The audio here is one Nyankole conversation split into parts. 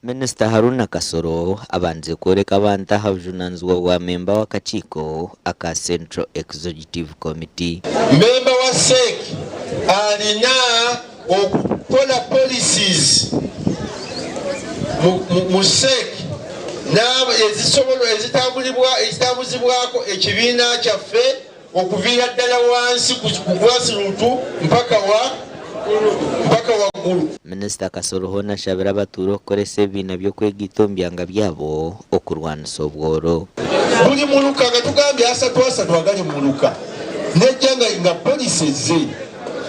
Minisita Haruna Kasoro abandize kworeka abantu aha bujunaanizibwa bwa memba w'akakiiko aka Central Executive Committee. Memba wa CEC alina okukora policies mu CEC ezitambuzibwako ekibiina kyaffe okuviira ddala wansi ku grassroot mpaka wa mpaka waggulu. Minisita Kasoro hoona ashabire abatuura okukoresa ebibiina by'okwegaita omu byanga byabo okurwanisa obworo. Buli muluka nga tugambye asatu asatu agali mu muluka nejja nga nga policy ezze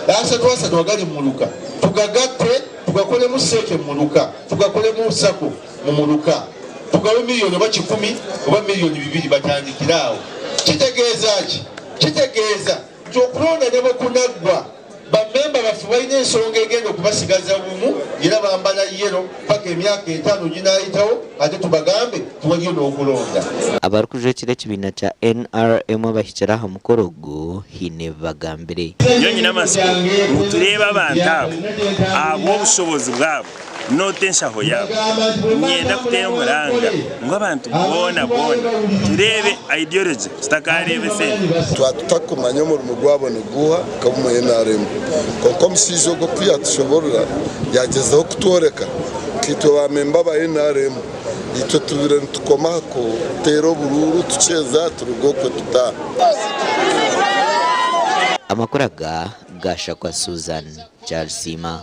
asatu asatu agali mu muluka tugagatte tugakolemu seeke mu muluka tugakolemu sacco mu muluka tugawe miliyoni oba kikumi oba miliyoni bibiri batandikire awo. Kitegeeza ki? Kitegeeza nti okulonda ne bwe kunaggwa bammemba baffe balina ensonga egenda okubasigaza bumu era bambala yero paka emyaka etaano ginaayitawo ate tubagambe tiwaliyo n'okulonda. Abarikujwekyera ekibiina kya NRM abahikire aha mukoro ogu haine ebi bagambire. Nyowe nyine amatsiko ngu tureebe abantu abo ahabw'obushobozi bwabo n'ota enshaho yaabo. Niinyenda kuteera omuranga ngu abantu boona boona tureebe ideology tutakareeba esente. Twaba tutakumanya omurimo gwabo niguuha nk'omu NRM. Kwonka omushaija ogwo ku yatushoborora yagyezaho kutworeka nka itwe ba memba aba NRM itwe tubaire nitukoma aha kuteera oburuuru tukyeza turuga okwe tutaaha. Amakuru aga gashakwa Susan Kyarisiima.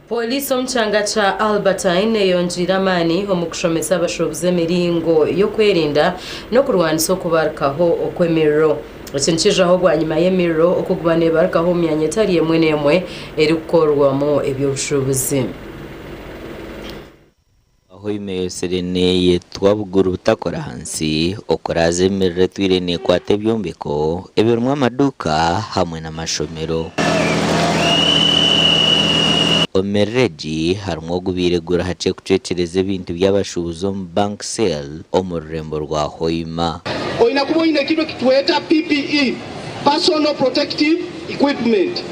Pooriisi omu kyanga kya Albertine eyongyeire amaani omu kushomesa abashuubuzi emiringo y'okwerinda n'okurwanisa okubarukaho okw'emiriro. Eki nikijaho bwanyima y'emiriro okuguma nebarukaho omu myanya etari emwe n'emwe erikukorwamu eby'obushuubuzi. Aho emyoyotsire neeyetwa buguru butakora hansi, okuraaza emiriro etwire neekwata ebyombeko ebirimu amaduuka hamwe n'amashomero. Omu miriro egi harimu ogubaire guri hakye kucwekyereza ebintu by'abashuubuzi omu Bank Cell omu rurembo rwa Hoima. Oine kuba oine kinu ekitweta PPE, Personal Protective Equipment.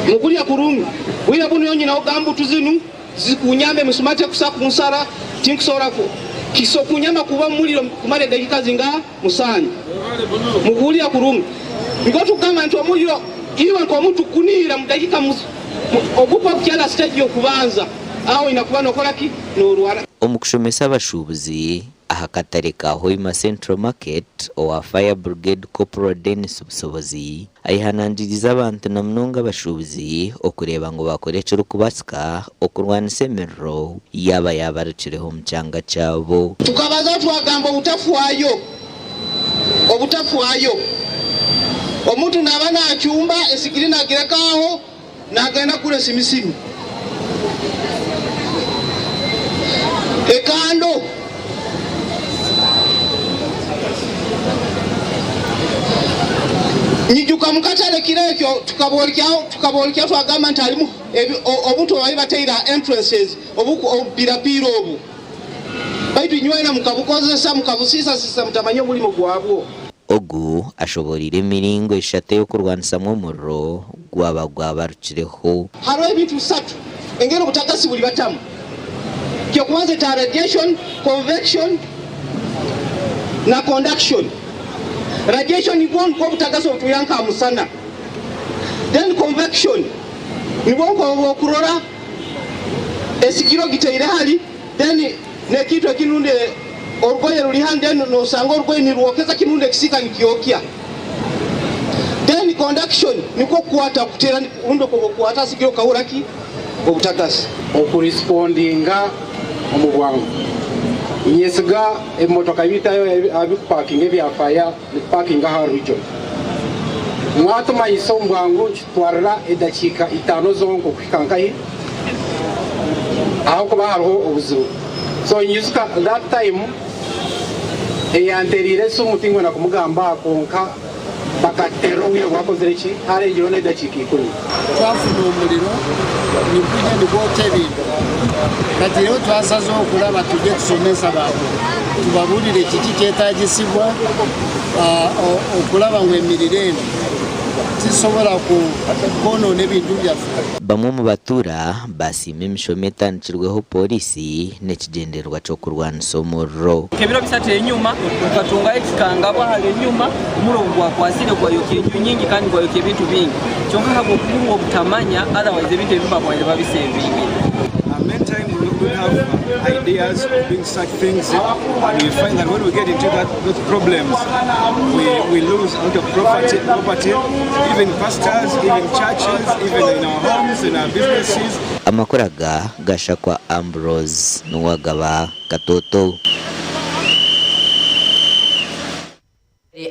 Mukulya kurungi. Bwire bunu nyowe nyinaho gambutu zinu. Zikunyamba emisumati ekusa kunsara, tinkusobora ku kiso kunyama kuba omu muriro kumara edakika zingaha? Musanju. Mukuhurira kurungi. Nikwo tukugamba nti omuriro iwe nk'omuntu kukunihira mu dakika mu ogukuba kukyara stage y'okubanza aho oina kuba nokora ki? Norwara. Omu kushomesa abashuubuzi Aha katare ka Hoima Central Market, owa Fire Brigade Corporal Denis Busobozi ayehanangiriize abantu na munonga abashuubuzi okureeba ngu baakora ekirikubaasika okurwanisa emiriro yaaba yaabarukireho omu kyanga kyabo. Tukabazaho twagamba obutafwayo, obutafwayo. Omuntu naaba nacumba esigiri nagireka aho. Naagenda kugura esimisimi, ekando. Nyijuka omu katare kiro ekyo tukabooreka twagamba nti harimu obuntu obu baabaire bataire aha entrances obupirapiira obu baitu inywena mukabukozesa mukabusiisasiisa mutamanye omurimo gwabwo. Ogu ashoboreire emiringo eshatu ey'okurwanisamu omuriro gwaba gwabarukireho. Hariho ebintu bisatu engeri obutagasi buri batamu. Eky'okubanza ekya radiation, convection na conduction. Radiation nibwo nikwo obutagasi obutwira nka musana. Then convection nibwo nkobu okurora esigiri ogiteire hali then N'ekintu eki rundi orugoye ruri hanu then nosanga orugoye nirwokeza kimwe rundi ekisiika nikyokya. Then conduction nikwo kukwata kuteera rundi okukwata asigire okahurra ki? Obutagasi. Okurisipondinga omu bwangu. Ninyesiga ebimotoka byaitu abikupakinga ebya faya nikupakinga aha region. Mwatumanyisa omu bwangu nikitutwarira edakiika itaano zonka okuhika nkahi ahakuba hariho obuzibu. So nyijuka that time eyanteriire esimu tinkwenda kumugamba aha kwonka bakaterera obwire bwakozire ki harengireho n'edakiika ikumi. Twafuna omuriro nigugya nigwokya ebintu kati reero twasazeho kuraba tugye tushomese abantu tubaburire kiki kyetagisibwa okuraba ngu emiriro enu. Tizisobola kwonoona ebintu byaffe. Bamwe omu batuura baasiima emishomo etandikirweho pooriisi n'ekigyendererwa ky'okurwanisa omuriro. Nk'ebiro bisatu enyuma, tukatungayo ekikangabwa hare enyuma, omuriro ogu gwakwasire gwayokya enju nyingi kandi gwayokya ebintu bingi. Kyonka ahabw'okuburwa obutamanya otherwise ebintu ebi babaire babisevingire. Many time we don't have ideas of doing such things and we find that when we get into that, those problems we, we lose a lot of property, property, even pastors, even churches, even in our homes, in our businesses. Amakuru aga gashakwa Ambrose Nuwagaba Katoto.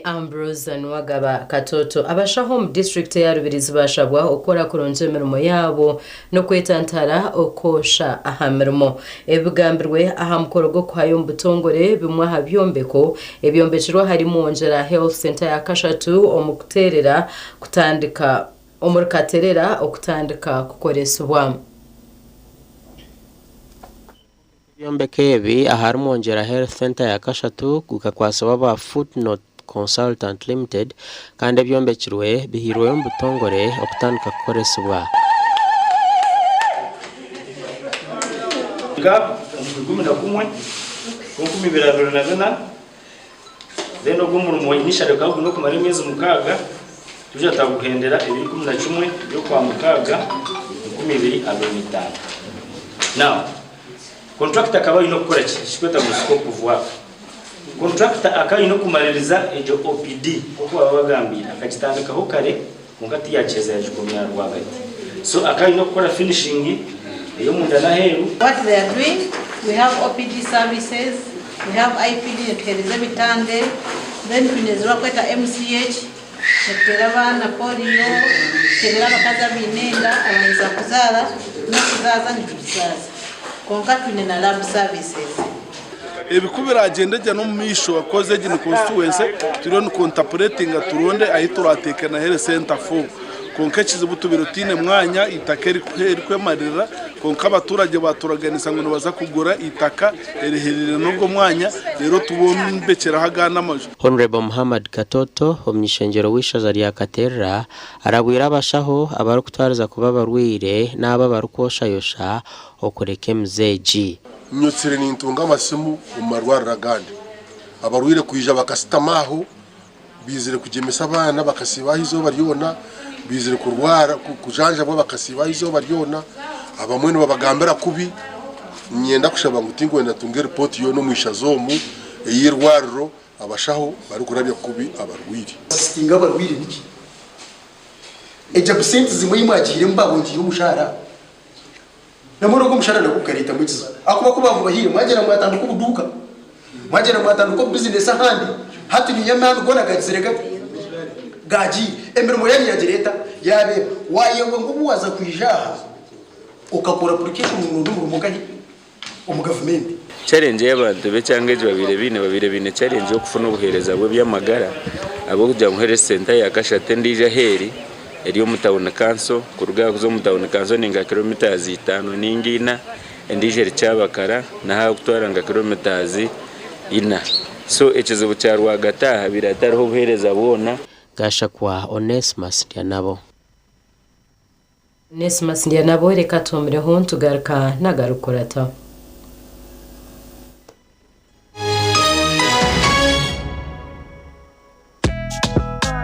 Ambrose Nuwagaba Katoto. Abashaho omu disiturikiti eya Rubirizi baashabwa okukora kurungi emirimo yaabo n'okwetantara okwosha aha mirimo. Ebi bigambirwe aha mukoro gw'okuhayo omu butongore bimwe aha byombeko ebyombekirwe ahari Mwongyera Health Centre ya kashatu omu kuteerera kutandika omuri Katerera okutandika kukoresibwa. Ebyombeko ebi ahari Mwongyera Health Centre ya kashatu gukakwatsibwa aba Footnote Consultant Limited kandi ebyombekirwe bihairweyo omu butongore okutandika kukoresibwa. Kuhika omu 11 2024, then ogwo omurimo initially gukaba guri ogw'okumara emyezi mukaaga, twija twaguhendera ebiro 11 by'Okwamukaaga 2025. Now, contractor akaba aine okukora ki? Ekirikwetwa ngu scope of work. Contractor akaba aine okumaririza egyo OPD nk'oku baba bagambiire, akagitandikaho kare kwonka tiyagiheza yagikomya rwagati. So akaba aine okukora finishing ey'omunda n'aheeru. What they are doing, we have OPD services, we have IPD nituheereza ebitande, then twine ezi barikweta MCH, nituteera abaana polio, tuteerera abakazi abaine enda, abaheza kuzaara, n'okuzaaza nituzaaza. Kwonka twine na lab services. Ebi ku biragyende gye n'omu maisho ahakuba egi ni constituency turiyo ni contemplatinga turonde ahi turateeke na health center for kwonka ekizibu tubaire tutaine mwanya eitaka erikwemarira kwonka abaturage baturaganisa ngu nibaza kugura eitaka eriherire n'ogwo mwanya reero tubombekyereho agandi amaju. Hon. Muhammad Katoto, omuny'ishengyero w'eishaza rya Katerera arabwire abashaho abarikutwariza kuba abarwaire n'abo abarikwoshayosha okureka emize egi. Nyotsire nintunga amasimu omu marwariro agandi, abarwaire kwija bakasitama aho, baizire kugyemesa abaana bakasiiba aho eizooba ryona, baizire kurwara kujanjabwa bakasiiba aho eizooba ryona, abamwe nibabagambira kubi. Niinyenda kushaba ngu tinkwenda ntunge ripooti yoona omu ishaza omu ey'eirwariro abashaho barikurabya kubi abarwaire. Assistinga abarwaire niki? Egyo absentee ei mwagiiremu baabongyeire omushaara? Nambwenu ogwo omushara nagwo gukareetamu ekizibu ahakuba ku baagubahaire mwagyenda mwatandika obuduuka, mwagyenda mwatandika obubizinesi ahandi, hati niinywe amaani goona gaagizire gata? Gaagiire. Emirimo yaanyu yaagira eta? Yaabeeba. Waayebwa ngu obu waaza kwija aha okakora application ngu noronda omurimo nkahi? Omu gavumenti. Challenge ei abantu b'ekyanga egi babaire baine, babaire baine challenge y'okufuna obuheereza bw'eby'amagara ahabw'okugira ngu health centre ya kashatu endiijo ahu eri, eri omu town council, kuruga aha kuza omu town council ni nka kilometres itaano ninga ina, endiijo eri Kyabakara naho ahakutwara nka kilometres ina. So ekizibu kya rwagati aha habaire hatariho obuheereza bwona. Gashakwa Onesmus Ndyanabo. Onesmus Ndyanabo reka tuhumireho nitugaruka n'agarikukurataho.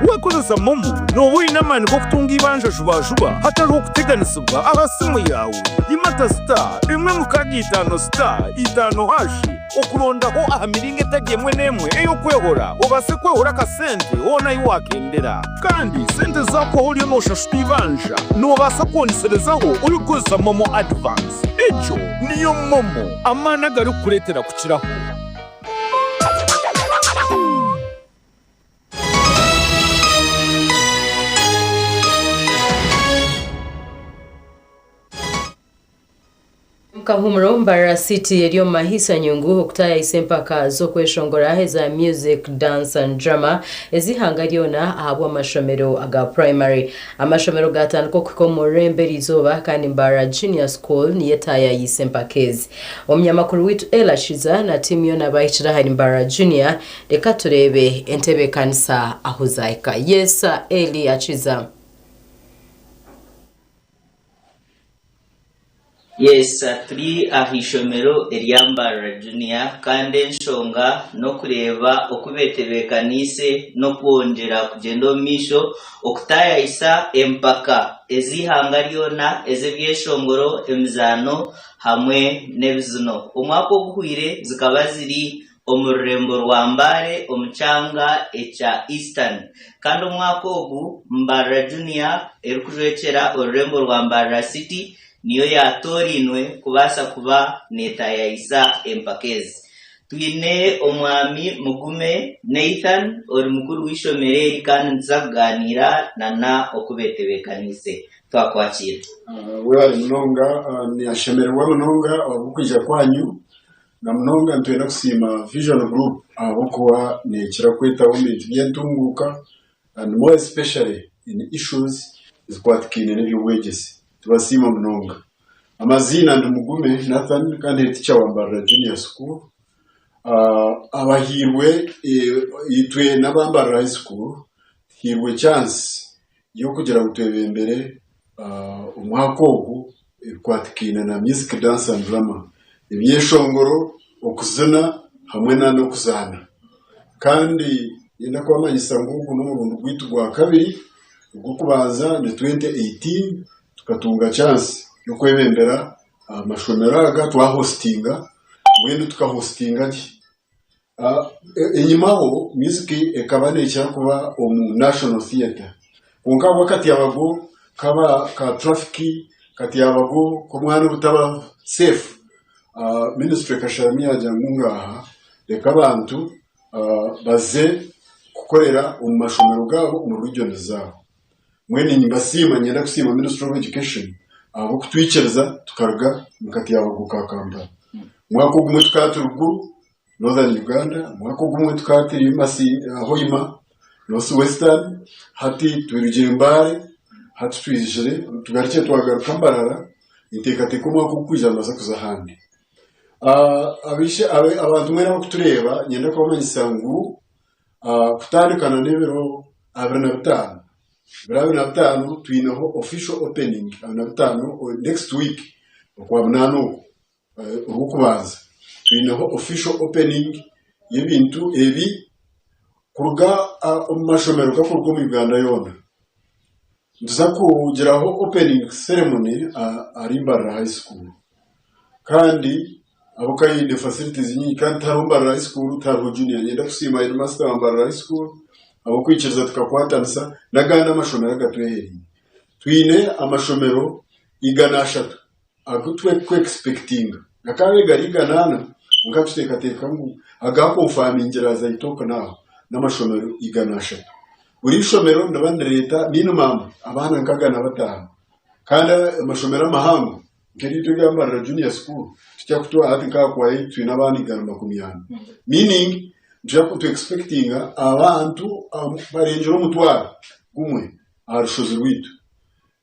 Wakozesa MoMo nooba oine amaani g'okutunga eibanja jubajuba hatariho kuteganisibwa aha simu yaawe. Imata star emwe mukaaga itaano star itaano hashi okurondaho aha miringo etari emwe n'emwe ey'okwehora obaase kwehora akasente hoona ahi waakendera. Kandi sente zaakuhwaho oriyo nooshashura eibanja, noobaasa kwongiserezaho orikukozesa MoMo Advance. Egyo niyo MoMo, amaani agarikukureetera kukiraho. Kahumuro, Mbarara City eri omu mahaisa nyungu okutaayayisa empaka z'okweshongora eza Music, Dance and Drama ez'eihanga ryona ahabw'amashomero aga Primary. Amashomero gaatandika okuhika omu rurembo eriizooba kandi Mbarara Junior School niyo etaayayiise empaka ezi. Omunyamakuru waitu Ella Shiza na tiimu yoona baahikire ahari Mbarara Junior. Reka tureebe entebeekanisa ahu zaahika. Yesa Elly Akiza. Yes, turi aha ishomero erya Mbarara Junior kandi enshonga n'okureeba oku betebeekaniise n'okwongyera kugyenda omu maisho okutaayayisa empaka ez'eihanga ryona ez'ebyeshongoro, emizaano hamwe n'ebizino. Omwaka oguhweire zikaba ziri omu rurembo rwa Mbale omu kyanga ekya Eastern. Kandi omwaka ogu, Mbarara Junior erikujwekyera orurembo rwa Mbarara City niyo yaatoorainwe kubaasa kuba neetaayayisa empaka ezi. Twine Omwami Mugume Nathan ori mukuru w'eishomero eri kandi nituza kugaaniira na n'oku beetebeekaniise. Twakwakiira. Webare munonga, nashemererwa munonga ahabw'okwija kwanyu. Na munonga nitwenda kusiima Vision Group ahabw'okuba neekira kwetaho omu bintu by'entunguuka and more especially in issues ezikwatikaine n'eby'obwegyese. Nitubasiima munonga. Amaziina ndi Mugume Nathan kandi head teacher wa Mbarara Junior School. Abahairwe itwe n'aba Mbarara High School tuhairwe chance y'okugira ngu twebembere omwaka ogu ebikwatikaine na music, dance and drama, ebyeshongoro, okuzina hamwe n'okuzaana. Kandi niinyenda kubamanyisa ngu ogu n'omurundi gwaitu gwakabiri, ogw'okubanza ni 2018 tukatunga chance y'okwebembera amashomero aga twahositinga mbwenu tukahositinga gye. Enyimaho music ekaba nekira kuba omu National Theatre kwonka ahabw'akatyabago ka traffic, akatyabago k'omwanya obutaba safe, ministry ekasharamu yagira ngu ngaaha reka abantu baze kukorera omu mashomero gaabo omu regions zaabo. Mbwenu nimbasiima, niinyenda kusiima Ministry of Education ahabw'okutwikiriza tukaruga omu katyabago ka Kampala. Omwaka ogumwe tukaba turi Gulu, Northern Uganda, omwaka ogumwe tukaba turi Hoima, North Western, hati turugire Mbale, hati twizire tugarukire twagaruka Mbarara, ninteekateeka omwaka ogurikwija nibaza kuza ahandi. Abantu mwena abarikutureeba niinyenda kubamanyisa ngu Kutandikana n'ebiro 25, ebiro 25 twineho official opening 25 next week okwamunaana oku orw'okubanza twineho official opening y'ebintu ebi kuruga omu mashomero gakuruga omu Uganda yoona. Nituza kugiraho opening ceremony ahari Mbarara High School kandi ahabw'okuba haine facilities nyingi kandi tihariho Mbarara High School tihariho Junior. Niinyenda kusiima headmaster wa Mbarara High School ahabw'okwikiriza tukakwatanisa n'agandi amashomero agatwehereire. Twine amashomero 300 agu turikuexpectinga gakaabaire gari 400 kwonka tuteekateeka ngu agaakonfamingire as I talk now n'amashomero 300. Buri ishomero niriba nirireeta minimum abaana nka 500 kandi amashomero amahango nk'eriitu erya Mbarara Junior School tukira kutwara hati nka aha Kwayi twine abaana 140 meaning nituza ku expectinga abantu barengire 1000 aha rushozi rwaitu.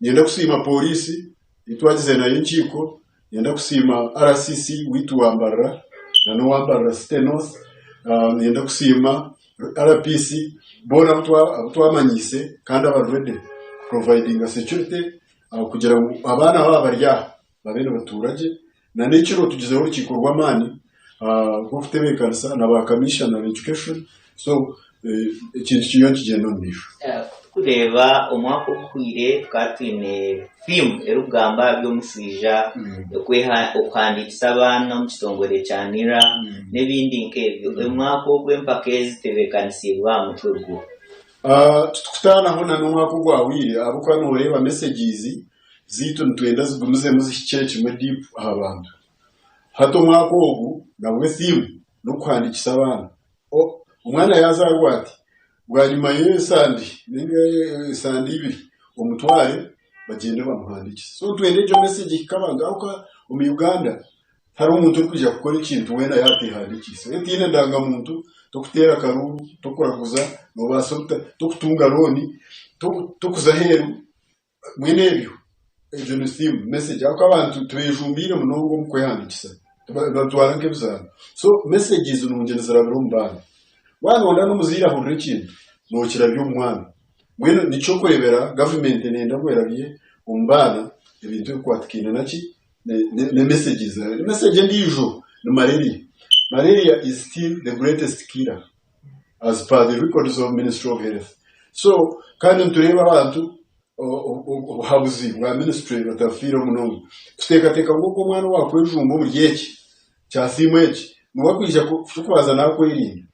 Niinyenda kusiima pooriisi ei twagize nayo enkiiko, niinyenda kusiima RCC waitu wa Mbarara n'owa Mbarara City North, niinyenda kusiima RPC boona abu twamanyiise kandi abari ready kuprovidinga security kugira ngu abaana baaba bari aha babe nibatuura gye n'ekiro tugizeho orukiiko rw'amaani rw'okutebeekanisa na ba commissioner of education so ekintu kiriyo nikigyenda omu maisho. Kutukureeba omwaka oguhweire tukaba twine theme erikugamba aha by'omushaija, okuhandiikisa abaana omu kitongore kya NIRA n'ebindi nk'ebyo. Omwaka ogu empaka ezi zitebeekanisiibwe aha mutwe guha? Titukutaanaho n'omwaka ogwahweire ahabw'okuba nooreeba messages zaitu nitwenda zigumizemu zihikire kimwe deep aha bantu. Hati omwaka ogu nabwo theme n'okuhandiikisa abaana. Omwana yaazaarwa ati, bwanyima y'esande ninga esande ibiri omutware bagyende bamuhandiikise. So nitwenda egyo message ehike abantu ahabw'okuba. Omu Uganda tihariho omuntu orikwija kukora ekintu weena yaatehandiikiise. Waaba otaine ndangamuntu tokuteera akaruuru, tokuraguza, noobaasa ota, tokutunga looni, tokuza aheeru, mbwenu ebyo egyo ni theme, message ahabw'okuba abantu tibejumbiire munonga omu kwehandiikisa, nibatwara nk'ebizaano. So messages nungi nizirabira omu baana. Waaba nooyenda n'omuzaire ahurire ekintu, nookirabya omu mwana. Mbwenu nikyo kureebera gavumenti neeyenda ngu erabye omu baana ebintu ebikwatikaine naki ne messages. Message endiijo ni malaria. Malaria is still the greatest killer as per the records of ministry of health. So kandi nitureeba abantu obuhabuzi bwa ministry batafiire munonga. Tuteekateeka ngu ogwo omwana owaakwejumba omuri eki kya siimu egi niwe akwija kubanza naakwerinda.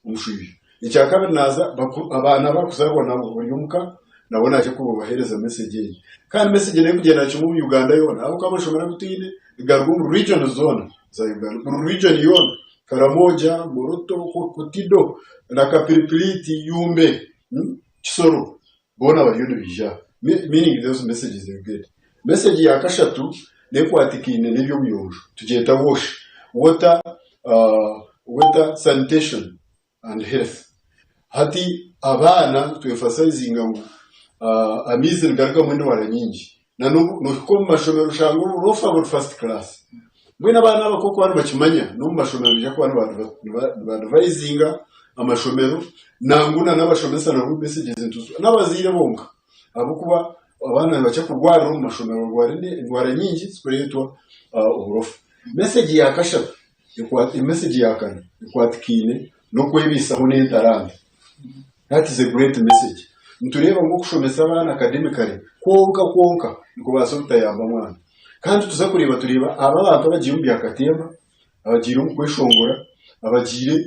Omushaija. Ekyakabiri naaza abaana abu arikuzaarwa nabo bari omuka nabo naija kubaheereza message egi. Kandi message n'erikugyendera kimwe omu Uganda yoona ahabw'okuba amashomero agu twine nigaruga omu regions zoona za Uganda. Buri region yoona Karamoja, Moroto, Kotido, na Kapiripiriti, Yumbe, Kisoro boona bariyo nibaija aha. Meaning those messages they get. Message ya kashatu n'ekwatikaine n'eby'obuyonjo tugyeta WASH, water, water sanitation and health. Hati abaana tu emphasizinga ngu amaizi nigarugamu endwara nyingi na n'obu nohika omu mashomero oshanga oburofa buri first class. Mbwenu abaana aba ku barikuba nibakimanya n'omu mashomero nibaija kuba nibadivayizinga amashomero nangwa na n'abashomesa nabo messages nituzibaha n'abazaire bonka ahabw'okuba abaana nibakira kurwarira omu mashomero barwara endwara nyingi zirikureetwa oburofa. Message ya kashatu message ya kana ekwatikaine n'okwebaisaho n'entaranta. That is a great message. Nitureeba ngu okushomesa abaana academically kwonka kwonka nikubaasa obutayamba mwana. Kandi tuza kureeba tureeba aba abantu abagiire omu bya katemba, abagiire omu kweshongora, abagiire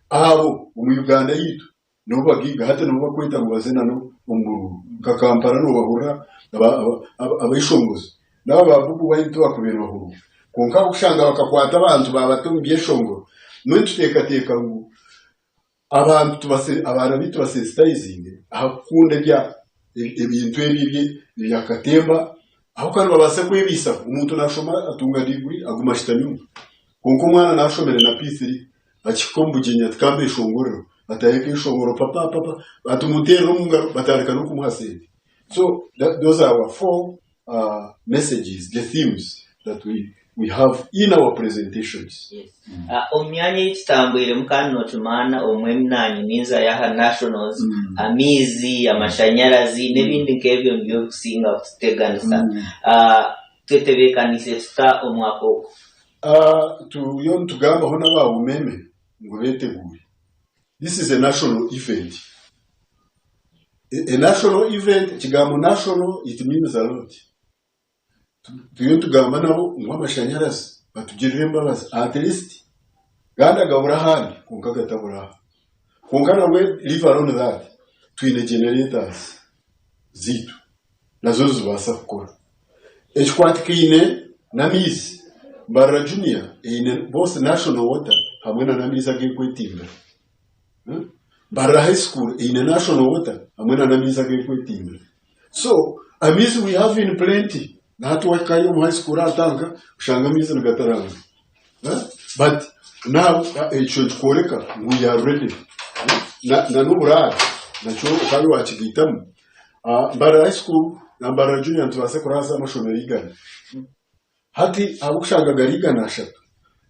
abo omu Uganda yaitu nibo bagaiga hati nibo barikweta ngu baze nana omu buruuru. Nka Kampala nobahurira abeshongozi n'aba ba Bobi Wine tibakubaire nibahururwa. Kwonka ahabw'okushanga bakakwata abantu baabata omu byeshongoro, mbwenu tuteekateeka ngu Abantu tubase abaana baitu tubasensitayizinge aha kukunda ebya ebintu ebi ebi ebya katemba ahabw'okuba nibabaasa kwebaisaho. Omuntu naashoma atunga diguri aguma ashutami omuka. Kwonka omwana naashomire na P3 akihika omu bugyenyi ati ka mbeshongorere, ataaha ekeeshongoro papapapa ati munteerere omu ngaro batandika n'okumuha sente. So those are our 4 messages, the themes that we we have in our presentations. Omu myanya ei tutambwiremu kandi nokimaana obumwe naanye ninzayo aha nationals, amaizi, amashanyarazi n'ebindi nk'ebyo nibyo bikusinga kututeganisa. Twetebeekaniise tuta omwaka ogu? Turiyo nitugambaho n'aba Umeme ngu beeteguure. This is a national event. A national event, ekigambo national it means a lot. Turiyo nitugamba nabo ngu amashanyarazi batugirire embabazi at least gandi agabura ahandi kwonka gatabura aha. Kwonka nabwe leave alone that, twine generators zaitu nazo nizibaasa kukora. Ekikwatikaine n'amaizi, Mbarara Junior eine both national water hamwe nana amaizi ag'ekwetimbira. Mbarara High School eine national water hamwe nana amaizi ag'ekwetimbira. So amaizi we have in plenty. Na hati wahikayo omu high school aha tanka oshanga amaizi nigataranga. But now ekyo nikikworeka ngu we are ready. Na n'oburaaro nakyo okaaba wakigaitamu. Mbarara High School na Mbarara Junior nitubaasa kuraaza amashomero igana. Hati ahabw'okushanga gari 130,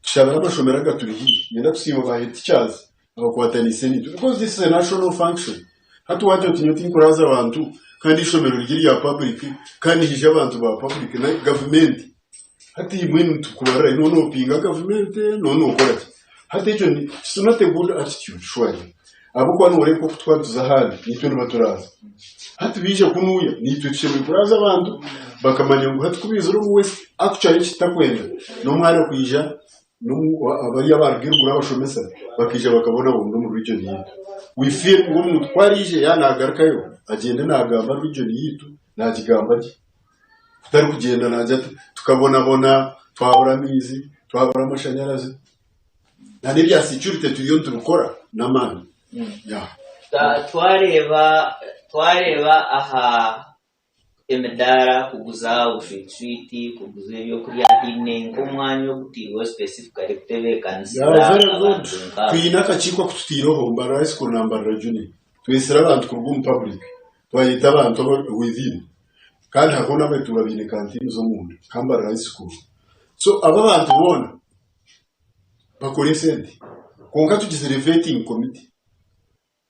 tushabire amashomero agaturi haihi. Niinyenda kusiima ba head teachers abakwataniise naitwe because this is a national function. Hati waagira oti nyowe tinkuraaza bantu kandi eishomero riri erya public kandi haija abantu ba public na gavumenti. Hati mbwenu nitukubarira hi nooba noopinga gavumenti nooba nookora ki? Hati ekyo ni it's not a good attitude surely ahabw'okuba nooreeba nk'oku twaba nituza ahandi naitwe nibaturaaza. Hati baija kunuuya naitwe tushemereire kuraaza abantu bakamanya ngu hati ku baizire omu West actually eki tutakwenda n'omwana kwija bariya abaruga eruguru abashomesa bakaija bakabonabonera omu region yaitu. We feel ngu omuntu ku araije yaaba naagarukayo agyende naagamba region yaitu naagigamba gye. Kutari kugyenda naagira ati tukabonabona twabura amaizi, twabura amashanyarazi. N'ebya security turiyo nitubikora n'amaani. Twareeba twareeba aha. emidaara kuguza obuswiti kuguza ebyokurya haine nk'omwanya ogutairweho specifically kutebeekanisiza Yeah, very good. abantu nk'abo. Twine akakiiko aku tutaireho Mbarara High School na Mbarara Junior. Twetsire abantu kuruga omu public, twayeta abantu aba within kandi hariho n'abetuura baine canteens omunda nka Mbarara High School. So abo abantu boona bakore esente kwonka tugizire vetting committee.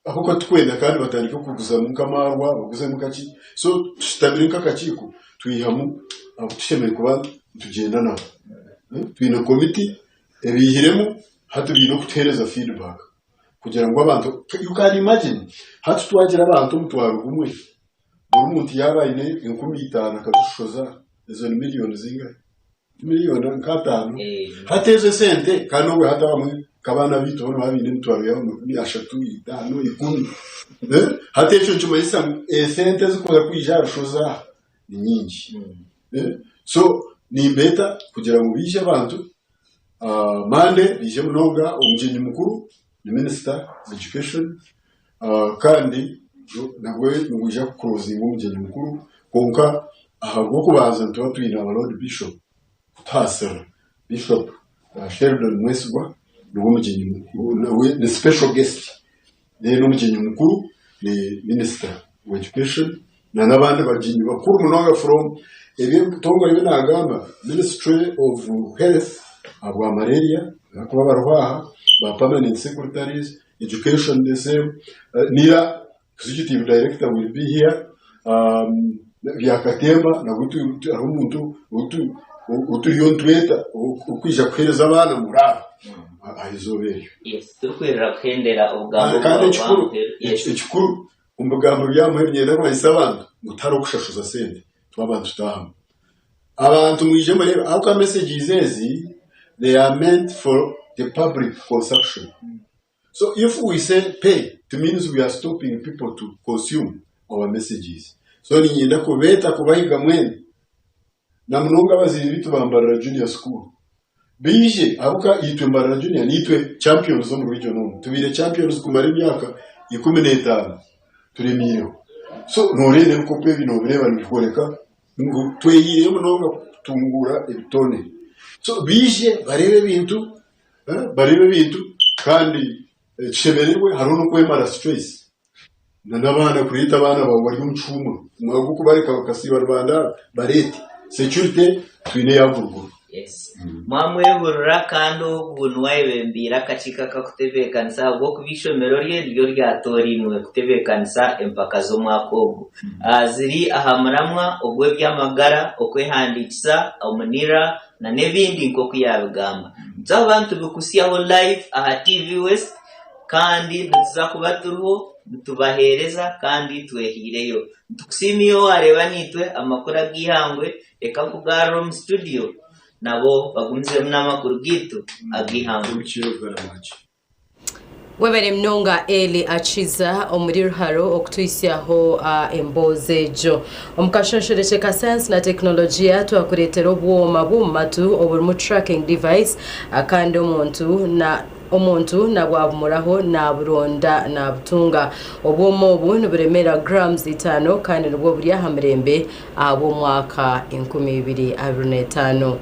Ahabw'okuba titukwenda kandi batandike kuguzamu nk'amaarwa, baguzemu nka ki. So tushutamire nk'akakiiko twihamu abu tushemereire kuba nitugyenda nabo. Twine komiti ebaihiremu hati baine okutuheereza feedback kugira ngu abantu, you can imagine hati twagira abantu omutwaro gumwe, buri muntu yaaba aine 5000 akazishoza, ezo ni miriyoni zingahi? Miriyoni nk'ataano. Hati ezo esente kandi obwe hati abamwe nk'abaana baitu bo nibaba baine emitwaro yaabo 30, 50, 10. Hati ekyo nikimanyisa ngu esente ezikuza kwija aha rushozi aha ni nyingi. So nimbeeta kugira ngu baije abantu Monday baije munonga omugyenyi mukuru ni minisita wa education kandi nabwe nibwija kukurozinga omugyenyi mukuru kwonka ahabw'okubanza nituba twine aba Lord Bishop kutuhaasira. Bishop Sheldon Mwesigwa niwe mugyenyi mukuru nawe ni special guest then omugyenyi mukuru ni minister wa education na n'abandi bagyenyi bakuru munonga from eby'ebitongore ebi naagamba ministry of health ahabwa malaria ahakuba bariho aha ba permanent secretaries, education the same, NIRA Executive director will be here Byakatemba nabwo hariho omuntu ou turiyo nitweta orikwija kuheereza abaana muraaro aha izooba eryo. Yes, turikwirira kuhendera obugambo Kandi bwawe ekikuru bwa muheru. Yes. ekikuru omu bigambo bya muheru niinyenda kumanyisa abantu ngu tihariho kushashuza sente twaba nitutaahamu. Abantu mwije mureebe ahabw'okuba messages ezi they are meant for the public consumption. So if we say pay it means we are stopping people to consume our messages. So niinyenda kubeeta kubahiga mwena na munonga abazaire baitu ba Mbarara Junior School baije ahabw'okuba itwe Mbarara Junior niitwe champions omu region omu. Tubaire champions kumara emyaka 15 turemiireho. So nooreeba ebikopo ebi noobireeba nibikworeka ngu twehiireyo munonga kutunguura ebitone. So baije bareebe ebintu Bareebe ebintu kandi tushemererwe hariho n'okwemara stress n'abaana kureeta abaana baawe bari omu kihuumuro omwanya gw'okubareka bakasiiba nibandaara bareete security twine eya buruguru. Yes. Mwamwehurira kandi ogu niwe ayebembeire akakiiko akakutebeekanisa ahabw'okuba eishomero rye niryo ryatoorainwe kutebeekanisa empaka z'omwaka ogu. Ziri aha muramwa ogw'eby'amagara, okwehandiikisa omu NIRA, na n'ebindi nk'oku yaabigamba. Nituza kuba nitubikutsyaho live aha TV West kandi nituza kuba turiho nitubaheereza kandi twehaireyo. Nitukusiima iwe waareeba naitwe amakuru ag'eihangwe, reka nkugarure omu situdiyo nabo bagumizemu n'amakuru gaitu ag'eihangwe. Webare munonga Eli Akiza omuri Ruharo okutuhitsyaho emboozi egyo. Omu kashonshorekye ka sayansi na tekinologiya twakureetera obwoma bw'omu matu oburimu tracking device kandi omuntu na omuntu nabwabumuraho naburonda nabutunga. Obwoma obu niburemeera grams itaano kandi nibwo buri aha mirembe ahabw'omwaka 2025.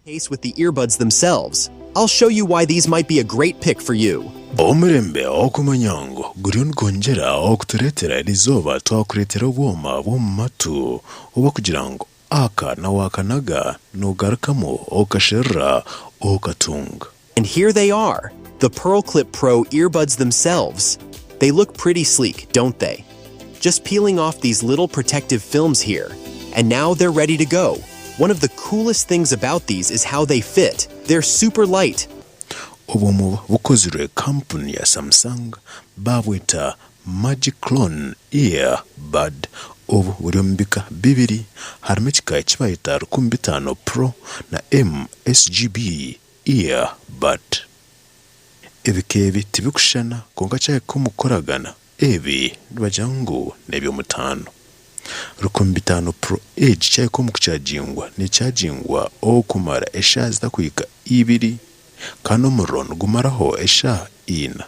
Case with the earbuds themselves. I'll show you why these might be a great pick for you. Omurembe okumanya ngu guriyo nigwongyera okutureetera erizooba twakureetera obwoma bw'omu matu obw'okugira ngu aka na waakanaga noogarukamu okasherura okatunga. And here they are, the Pearl Clip Pro earbuds themselves. They look pretty sleek, don't they? Just peeling off these little protective films here. And now they're ready to go. One of the coolest things about these is how they fit. They're super light. Obwoma bukozirwe kampuni ya Samsung baabweta Magic Clone Ear Bud. Obu buri omu bika bibiri, harimu ekika eki bayeta 5000 Pro na MSGB Ear Bud. Ebika ebi tibikushushana kwonka kyahika omu kukoragana, ebi nibagira ngu n'eby'omutaano. 5000 Pro egi kyahika omu kukyagingwa nekyagingwa okumara eshaaha zitakuhika ibiri kandi omuriro nigumaraho eshaaha ina.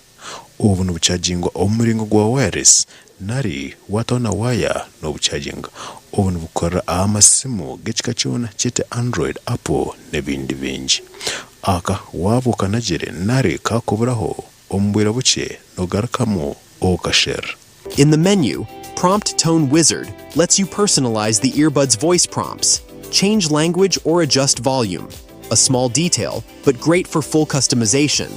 Obu nibukyagingwa omu muringo gwa wireless nari waataho na waaya noobucaginga. Obu nibukorera aha masimu g'ekika kyona kyete Android, Apple n'ebindi bingi. Aka waaba okanagire nari kaakuburaho, omu bwire bukye noogarukamu okasherura. In the menu, Prompt Tone Wizard lets you personalize the earbud's voice prompts, change language or adjust volume. A small detail, but great for full customization.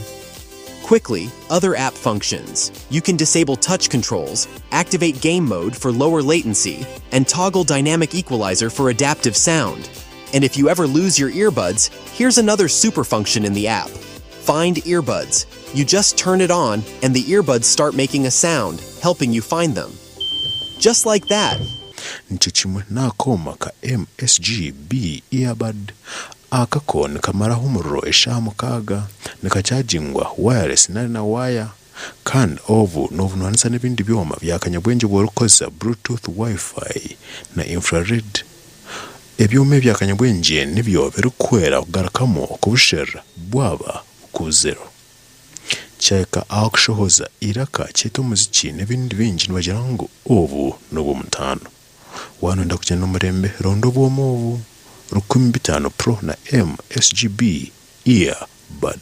Quickly, other app functions. You can disable touch controls, activate game mode for lower latency, and toggle dynamic equalizer for adaptive sound. And if you ever lose your earbuds, here's another super function in the app. Find earbuds. You just turn it on and the earbuds start making a sound, helping you find them. Just like that. Nikyo kimwe n'akooma ka MSG-B earbud. Aka ko nikamaraho omuriro eshaaha mukaaga, nikakyagingwa wireless nari na waaya. Kandi obu noobunwanisa n'ebindi byoma bya kanyabwengye obu orikukozesa Bluetooth, Wi-Fi na infrared. Ebyoma ebya kanyabwengye nibyo birikukuhwera kugarukamu kubusherura bwaba bukubuzireho. Kyahika aha kushohoza eiraka kyeta omuziki n'ebindi bingi nibagira ngu obu n'obw'omutaano. Waaba nooyenda kugyenda n'omurembe, ronda obwoma obu, 5000 Pro na MSGB Ear Bud.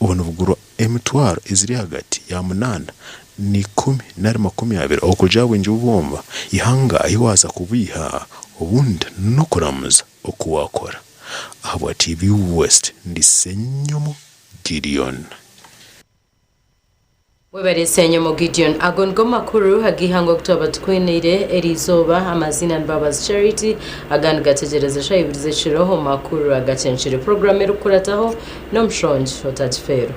Obu nibugurwa emitwaro eziri ahagati ya munaana na ikumi nari 20 okurugiirira aha bwingi bw'obwoma eihanga ahi waaza kubwiha obundi n'okuramuza oku waakora. Ahabwa TV West, ndi Ssenyomo Gideon. Webare Ssenyomo Gideon. Ago nigo makuru ag'eihanga ogu twaba tukwiniire eriizooba. Amaziina ni Babazi Charity agandi gategyereza eshaaha ibiri z'ekiro omu makuru agacencire. Puroguraamu erikukurataho n'omushongi otagifeerwa.